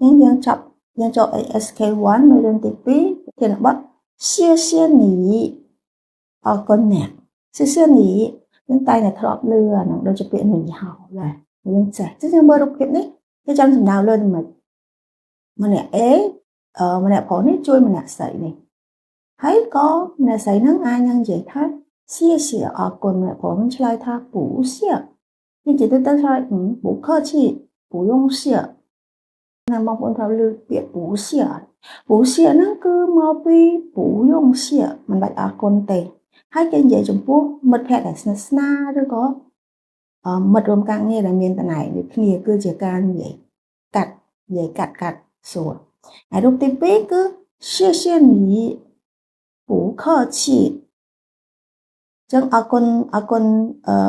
នេះយើងចប់យើងចូល HSK1 មេរៀនទី2ប្រធានបទ谢谢你អរគុណអ្នក谢谢你យើងតែងតែធ្លាប់ឮអាហ្នឹងដូចជាពាក្យ你好ដែរយើងចេះចឹងយើងមើលរូបភាពនេះគេចង់សំដៅលើមិនម្នាក់ A អឺម្នាក់ប្រុសនេះជួយម្នាក់ស្រីនេះហើយក៏ម្នាក់ស្រីហ្នឹងអាចនឹងនិយាយថា谢谢អរគុណម្នាក់ប្រុសនឹងឆ្លើយថា不谢យើងនិយាយទៅទៅឆ្លើយ不客气不用谢ណាបងប្អូនត្រូវលើកពាក្យ不谢不谢ហ្នឹងគឺមកពី不用谢មិនបាច់អរគុណទេហើយគេនិយាយចំពោះមិត្តភក្តិដែលស្និទ្ធស្នាលឬក៏មិត្តរួមការងារដែលមានតំណែងដូចគ្នាគឺជាការនិយាយកាត់និយាយកាត់កាត់សួរហើយរូបទី2គឺ谢谢你不客气ចឹងអរគុណអរគុណ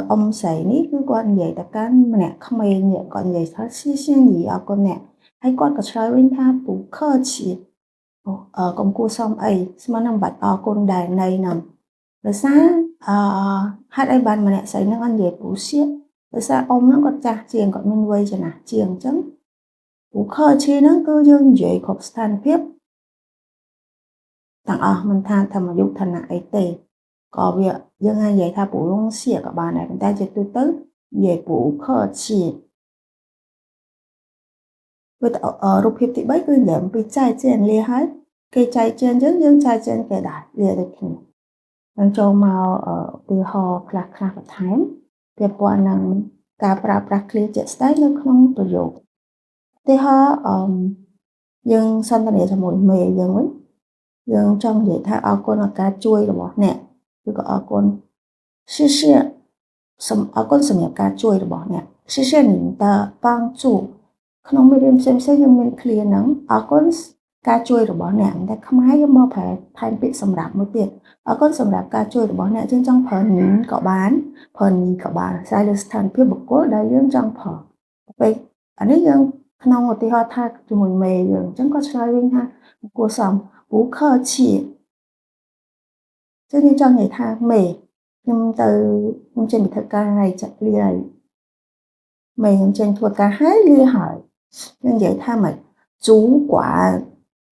អ៊ំស្រីនេះគឺគាត់និយាយទៅកាន់ម្នាក់ក្មេងគាត់និយាយថា谢谢你អរគុណអ្នកហើយគាត់ក៏ឆ្លើយវិញថា不客气អឺកុំគួរសមអីស្មើនឹងបាច់អរគុណដែរនៃហ្នឹងដោយសារអឺហេតុអីបានម្នាក់ស្រីហ្នឹងអត់និយាយ不谢ដោយសារអ៊ំហ្នឹងគាត់ចាស់ជាងគាត់មានវ័យចំណាស់ជាងអញ្ចឹង不客气ហ្នឹងគឺយើងនិយាយគ្រប់ស្ថានភាពទាំងអស់មិនថាធម្មយុឋានៈអីទេក៏វាយើងអាចនិយាយថា不用谢ក៏បានដែរប៉ុន្តែជាទូទៅនិយាយ不客气វារូបភាពទី3គឺនិយាយអំពី再见លាហើយគេ再见យើងយើង再见គេដែរលាដូចគ្នានឹងចូលមកឧទាហរណ៍ខ្លះខ្លះបន្ថែមពាក់ព័ន្ធនឹងការប្រើប្រាស់ឃ្លាជាក់ស្ដែងនៅក្នុងប្រយោគឧទាហរណ៍អឺយើងសន្ទនាជាមួយមេយើងវិញយើងចង់និយាយថាអរគុណដល់ការជួយរបស់អ្នកឬក៏អរគុណ谢谢សូមអរគុណសម្រាប់ការជួយរបស់អ្នក谢谢您的帮助ក្នុងមេរៀនផ្សេងៗយើងមានឃ្លាហ្នឹងអរគុណការជួយរបស់អ្នកតែខ្មែរយើងមកប្រែថែមពាក្យសម្រាប់មួយទៀតអរគុណសម្រាប់ការជួយរបស់អ្នកយើងចង់ប្រើ您ក៏បានប្រើ你ក៏បានអាស្រ័យលើស្ថានភាពបុគ្គលដែលយើងចង់ប្រើពេលអានេះយើងក្នុងឧទាហរណ៍ថាជាមួយមេយើងអញ្ចឹងគាត់ឆ្លើយវិញថាគួរសម不客气ចឹងយើងចង់និយាយថាមេខ្ញុំទៅខ្ញុំចេញពីធ្វើការហើយចាក់លាហើយមេខ្ញុំចេញធ្វើការហើយលាហើយយើងនិយាយថាម៉េច主管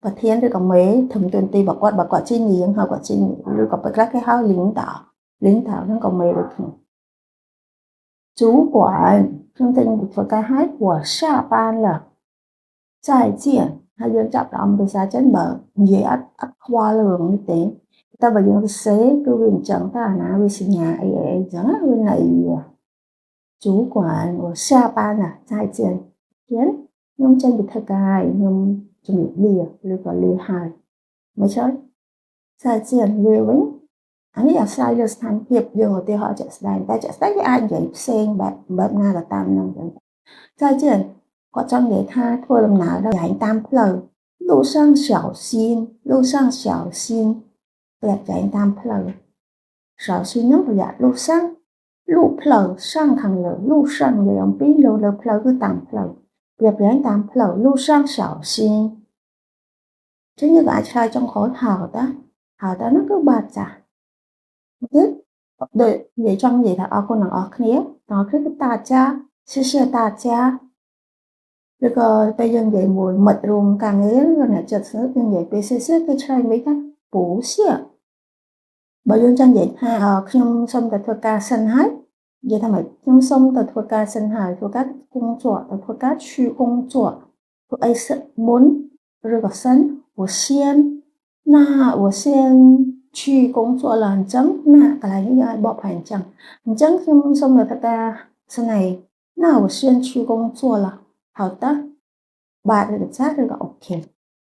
ប្រធានឬក៏មេធំតួនាទីរបស់គាត់បើគាត់ជានាងហើយគាត់ជាឬក៏ពេលខ្លះគេហៅ領導領導ហ្នឹងក៏មេដូចគ្នា主管ខ្ញុំចេញពីធ្វើការហើយ我下班了再见ហើយយើងចាប់អារម្មណ៍ភាសាចិនបើនិយាយអត់អត់ខ្វល់រឿងនេះទេតែបើយើងសរសេរគឺវាអញ្ចឹងតើអាណាវាសញ្ញាអីអីអញ្ចឹងវាណៃ主管我下班了再见ខ្ញុំចេញពីធ្វើការហើយខ្ញុំជំរាបលាឬក៏លាហើយមិនឆ្លើយ再见លាវិញអានេះអាស្រ័យលើស្ថានភាពយើងឧទាហរណ៍ជាក់ស្ដែងតែជាក់ស្ដែងវាអាចនិយាយផ្សេងបែបបែបណាក៏តាមនឹងចឹង再见គាត់ចង់និយាយថាធ្វើដំណើរដល់ឯងតាមផ្លូវ路上小心路上小心ប្រយ័ត្នឯងតាមផ្លូវ小心ហ្នឹងប្រយ័ត្ន路上路ផ្លូវ上ខាងលើ路上និយាយអំពីលើលើផ្លូវគឺតាមផ្លូវប្រយ័ត្នប្រយែងតាមផ្លូវ路上小心ចឹងយើងក៏អាចឆ្លើយចុងក្រោយ好的好的ហ្នឹងគឺបាទចាស់ទៀតដូចនិយាយចង់និយាយថាអរគុណទាំងអស់គ្នាទាំងអស់គ្នាគឺ大家谢谢大家ឬក៏ពេលយើងនិយាយមួយមិត្តរួមការងារឬអ្នកចិត្តស្និទ្ធយើងនិយាយពេល谢谢គេឆ្លើយមិនថា不谢បើយើងចង់និយាយថាខ្ញុំសុំតែធ្វើការសិនហើយនិយាយថាម៉េចខ្ញុំសុំទៅធ្វើការសិនហើយធ្វើការ工作ទៅធ្វើការ去工作ធ្វើអីសិនមុនឬក៏សិន我先那我先去工作了អញ្ចឹងណាកន្លែងនេះយើងអាចបកប្រែអញ្ចឹងអញ្ចឹងខ្ញុំសូមទៅធ្វើការសិនហើយ那我先去工作了好的បាទឬក៏ចាឬក៏ OK